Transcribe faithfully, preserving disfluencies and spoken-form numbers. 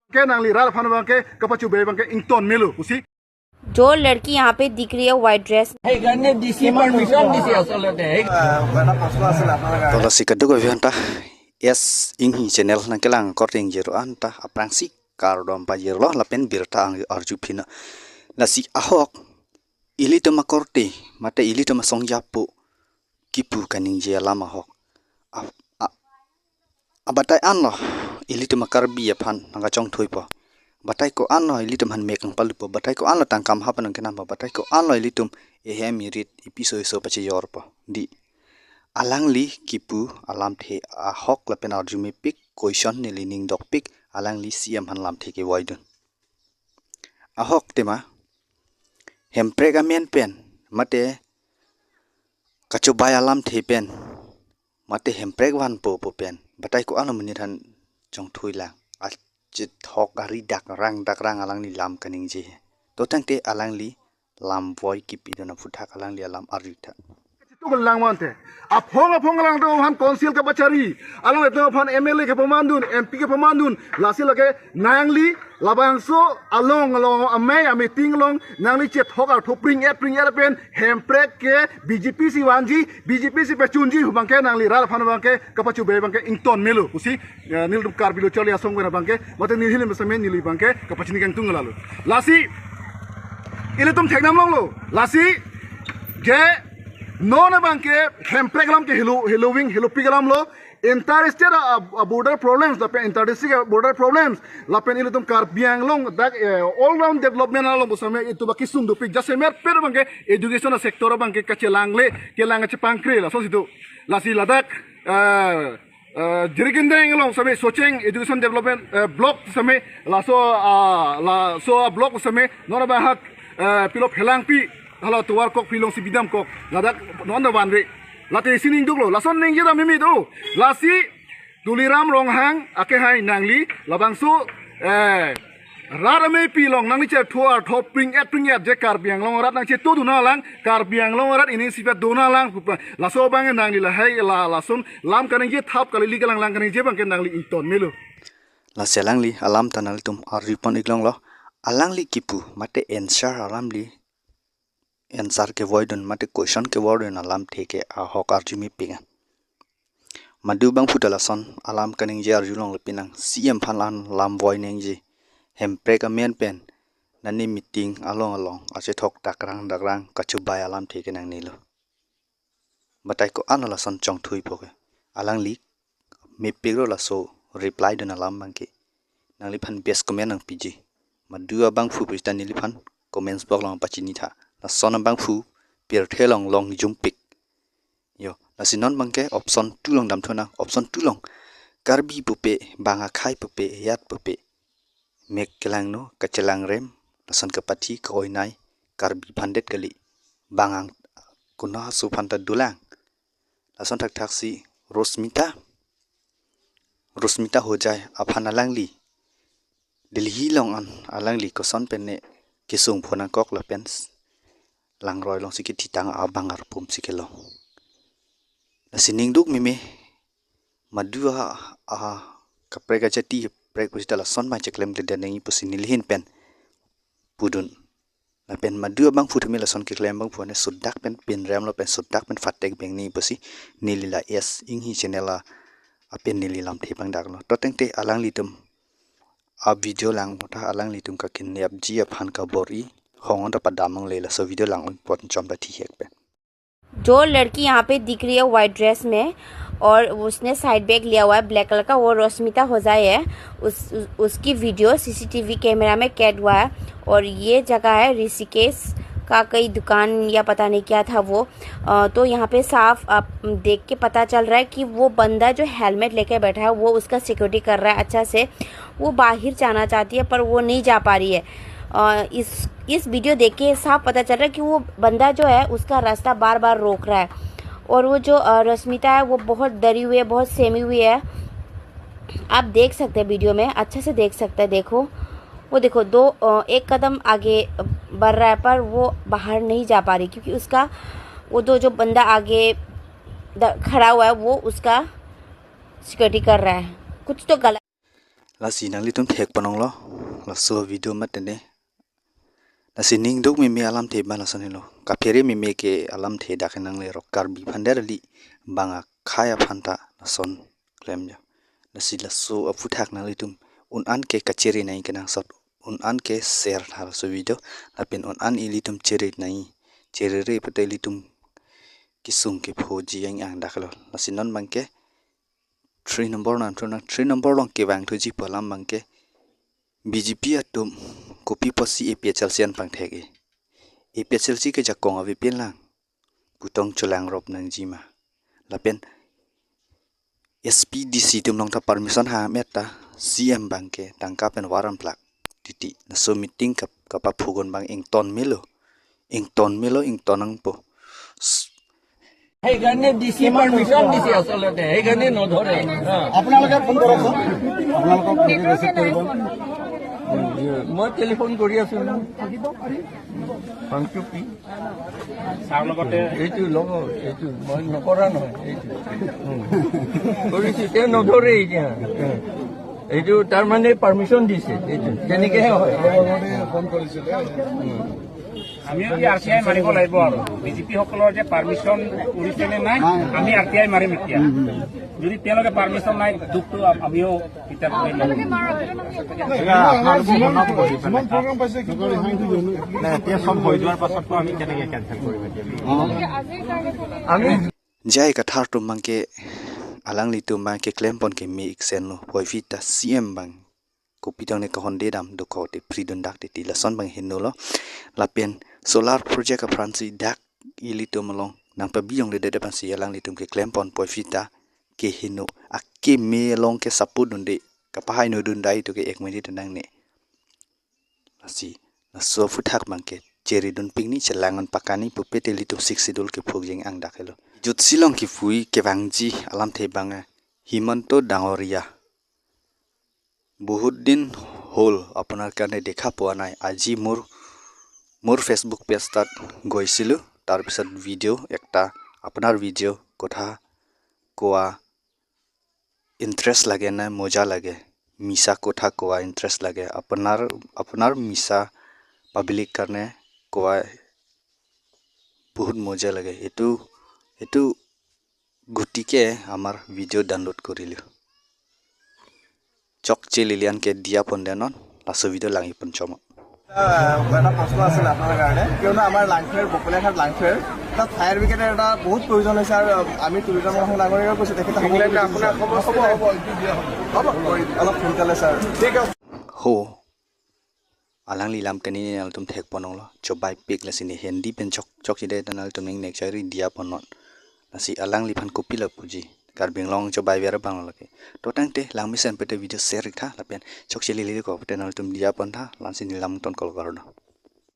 Ke nangli rat aphan abangke kapachubai abangke ington melo pusi. जो लड़की यहाँ पे दिख रही है व्हाइट ड्रेस, সেইকাৰণে ডি চি পাৰ্মিশ্যন দিছে আচলতে। সেই To lasi kadokave aphanta S Inghi channel nangkelang akorte ingjir-o anta aphrangsi kardom pajirlo lapen birta ang arju phina. Lasi ahok ilitum akorte mate ilitum asong japo kipu kaningje alam ahok. A, a, abatai anlo ilitum a-Karbi aphan nangkachongthuipo. Batai ko-anlo ilitum aphan mek nangpalupo. Batai ko-anlo tangka maha pen nangkenampo. Batai ko-anlo ilitum ehem erit ipiso iso pachejorpo. Dei. Alangli kipu alamthe ahok lapen arju mepik, question neli ning dokpik, alangli C M aphan lamthe kevoidun. Ahok tema, hemprek amen pen, mate kachubai alamthe pen, mate hemprek vanpo pu pen, batai ko-anlo monit aphan chongthuilang, achethok ari dak rang dak rang alangli lam kaningje. To tangte alangli lam voi kipidun aphuthak alangli alam arjutha. Chitu lang mante. Aphong aphong alangtum aphan council kapachari, alangtum aphan M L A kapamandun, M P kapamandun, lasi lake nangli labangso along along amei a-meeting along nangli chethok artho pring et pring et pen hemprek ke B J P si vanji, B J P si pachunji pu abangke nangli rat aphan abangke kapachubai abangke ington melo pusi, eh, nelitum Karbi Lo Charli Asong pen abangke, mate neli hilim same neli abangke kapachini kangtung lalo. Lasi ilitum theknam longlo. Lasi je non abangke hemprek alam ke helo, heloving, helopik alamlo. Inter-state a, a, a border problems, lapen inter-district a border problems, lapen ilitum Karbi Anglong dak, eh, all round development along pu same itum abangke sung dopik, jasemet pet abangke education a sector abangke kachelangle, kelang kachepangkre, lason situ. Lasi ladak, eh, eh, Jirikindeng along same Socheng Education Development, eh, Block same, laso, ah, laso a block same, non abang hak, eh, pilo Phelangpi, hala tovar kok pilong si bidam kok, ladak non da vanve. Late isi ning duklo, lason ningje dam mimi do. Lasi Tuliram Ronghang akehai nangli labangso, eh, rat ameipi along nangli chetho artho pring et pring et je Karbi Anglong arat nangchetodun alang, Karbi Anglong arat ining sipet dun alang pu pen, laso abang nangli lahai la, lason lam kaningje thap kali li kalang lang kaningje abangke nangli ington melo. Lasi alangli alam ta nangtum arjupon iklonglo. Alangli kipu mate answer alamli answer kevoidun mate question kevoidun alamthe ke ahok arju mepik. Madu abangphu ta lason alam kaningje arjulongle pinang, C M aphan lan lam voi ningje. Hemprek amen pen nani meeting along along achethok dak rang dak rang kachubai alamthe ke nangnelo. Batai ko-anlo lason chongthuipo ke. Alangli mepiklo laso reply dun alam abangke. Nangliphan best comment nangpiji. Madu abangphu pu sita neliphan comments box along pachinitha. Lason abangphu pirthe along longjumpik. Yo, lasi non abangke option two along damthunang, option two along. Karbi pupe, bang akhei pupe, ejat pupe. Mek kelangno, kachelangrem, lason kapathi, ka-oinei, Karbi aphandet kali. Bang ang kuno aso aphanta dolang. Lason thakthaksi Rosmita, Rosmita Hojai aphan alangli Delhi along an alangli koson pen ne kesung phonangkok lapen s-, langroi alongsi kethitang abang arpum si kelong. Lasi ning duk meme, madu a, a kaprek ajati prek pusita lason abang cheklemkledet nangji pusi nelihin pen pudun. Lapen madu abangphu tame lason keklem abangphu ne sudak pen pinrem lapen sudak pen fatek beng nangji pusi neli la S Inghi channel a, apen neli lamthe pangdaklo. To tangte alanglitum a video lang mutha alanglitum kakinepji aphan kabor-i, hong ta padam nangle, laso video lang-un pon chom ta thihek pen. जो लड़की यहाँ पे दिख रही है white dress में और उसने साइड बैग लिया हुआ है ब्लैक कलर का, वो रश्मिता होजाई है। उस, उस उसकी वीडियो सीसीटीवी कैमरा में कैद हुआ है और ये जगह है ऋषिकेश का, कई दुकान या पता नहीं क्या था वो। अ, तो यहाँ पे साफ आप देख के पता चल रहा है कि वो बंदा जो हेलमेट लेके बैठा है वो उसका सिक्योरिटी कर रहा है अच्छा से, वो बाहर जाना चाहती है पर वो नहीं जा पा रही है। अ, इस इस वीडियो देख के साफ पता चल रहा है कि वो बंदा जो है उसका रास्ता बार बार रोक रहा है। और वो जो, अ, रश्मिता है वो बहुत डरी हुई है, बहुत सहमी हुई है। आप देख सकते हैं वीडियो में, अच्छे से देख सकते हैं। देखो, वो देखो, दो, अ, एक कदम आगे बढ़ रहा है पर वो बाहर नहीं जा पा रही क्योंकि उसका वो दो जो बंदा आगे द-, खड़ा हुआ है वो उसका सिक्योरिटी कर रहा है। कुछ तो गलत Lasi nanglitum thek pononglo, laso video mat tene. Lasi ning duk meme alamthe ba lason helo. Kaphere meme ke alamthe dak nang le rok Karbi aphan derli bang akhai aphan ta lason klemja. Lasi laso aphuthak nanglitum un-an ke kachere nai kenangsot, un-an ke share tha laso video, lapen un-an ilitum chere nai, cherere pute ilitum kesung kephoji yang ang dak lo. Lasi non bang ke three number nang thu nang three number along kevangthuji pu alam bang ke B J P atum kopi pusi A P H L C an pangthek-e. A P H L C ke jakong avepin lang. Putong chelang rop nangji ma. Lapen S P D C atum along ta permission ha meta C M bang ke tangka pen waram plak titi. Laso meeting kap kapaphugon bang ington melo. Ington melo, ington nangpo. S- সেইকাৰণে D C permission দিছে আচলতে, সেইকাৰণে নধৰে। হা। আপোনালোকে ফোন কৰকচোন, আপোনালোকক ৰিচিভ কৰিব। মই টেলিফোন কৰি আছো ন। ফাংচুপি। ছাৰ লগতে এইটো ল'ব, এইটো মই নকৰা নহয়, এইটো। উম। কৰিছো, তেওঁ নধৰে এতিয়া। উম। এইটো তাৰমানে পাৰ্মিশ্যন দিছে, এইটো তেনেকেহে হয়। ফোন কৰিছিলে। আমিও কি আৰ টি আই মাৰিব লাগিব আৰু। বি জে পি সকলৰ যে পাৰ্মিশ্যন কৰিছে নে নাই, আমি আৰ টি আই মাৰিম এতিয়া। যদি তেওঁলোকে পাৰ্মিশ্যন নাই, দুখটো আমিও এতিয়া কৰি ল'ম। এতিয়া আপোনালোকে মনত বহি পেলাই। নাই, এতিয়া চব হৈ যোৱাৰ পাছততো আমি কেনেকে কেঞ্চেল কৰিম এতিয়া? আমি Jai kathar atum bang ke alanglitum bang ke klempon ke me iksen lo, puvoiphit ta C M bang kopi tong ne kahonde dam dokok te phridun dak te ti lason bang heno lo. Lapen solar project aphrangsi dak ilitum along nangpabi yong le dede pensi alanglitum ke klempon puvoiphit ta ke heno, akeme along ke support dunde, kapahai no dun dai to ke ek minute nangne. Lasi laso aphuthak bang ke chere dun pik ni, chelang an pakani pupe te ilitum Sixth Schedule kephuk jeng ang dak helo. Jutsi along kepui kevangji alamthe bang, Himanto Dangoria, বহুত দিন হ'ল আপোনাৰ কাৰণে দেখা পোৱা নাই। আজি মোৰ মোৰ Facebook পেজ তাত গৈছিলোঁ, তাৰপিছত ভিডিঅ' একটা, আপোনাৰ ভিডিঅ' কথা কোৱা ইণ্টাৰেষ্ট লাগে নে মজা লাগে? মিছা কথা কোৱা ইণ্টাৰেষ্ট লাগে। আপোনাৰ আপোনাৰ মিছা পাব্লিক কাৰণে কোৱা বহুত মজা লাগে। এইটো এইটো গতিকে আমাৰ ভিডিঅ' ডাউনলোড কৰিলোঁ। Chokche lili an ke diya pon denon, laso video langji pon chom. এটা প্ৰশ্ন আছিল আপোনাৰ কাৰণে, কিয়নো আমাৰ লাংখুৱেৰ, বকলীয়াঘাট লাংখুৱেৰ তাত ফায়াৰ ব্ৰিগেডৰ এটা বহুত প্ৰয়োজন হৈছে আৰু আমি টুৰিজম মন্ত্ৰী ডাঙৰীয়াও কৈছে, তেখেতে হ'ব বুলি কৈছে। হ'ব, হ'ব, হ'ব, হ'ব, হ'ব, অলপ সোনকালে ছাৰ। ঠিক আছে। Ho, alangli lam kaningje nanglitum thek pononglo, chobai pik lasi ne Hindi pen chok chokche de nanglitum ning nek chari diya ponnon. Lasi alangliphan kopi lapuji, Karbi Anglong chobai ver bang lo lake. To tangte langmesen pete video share ik tha, lapen chokche lili ko pete nanglitum diya pon tha, la-ansi ne lam ton kol karno.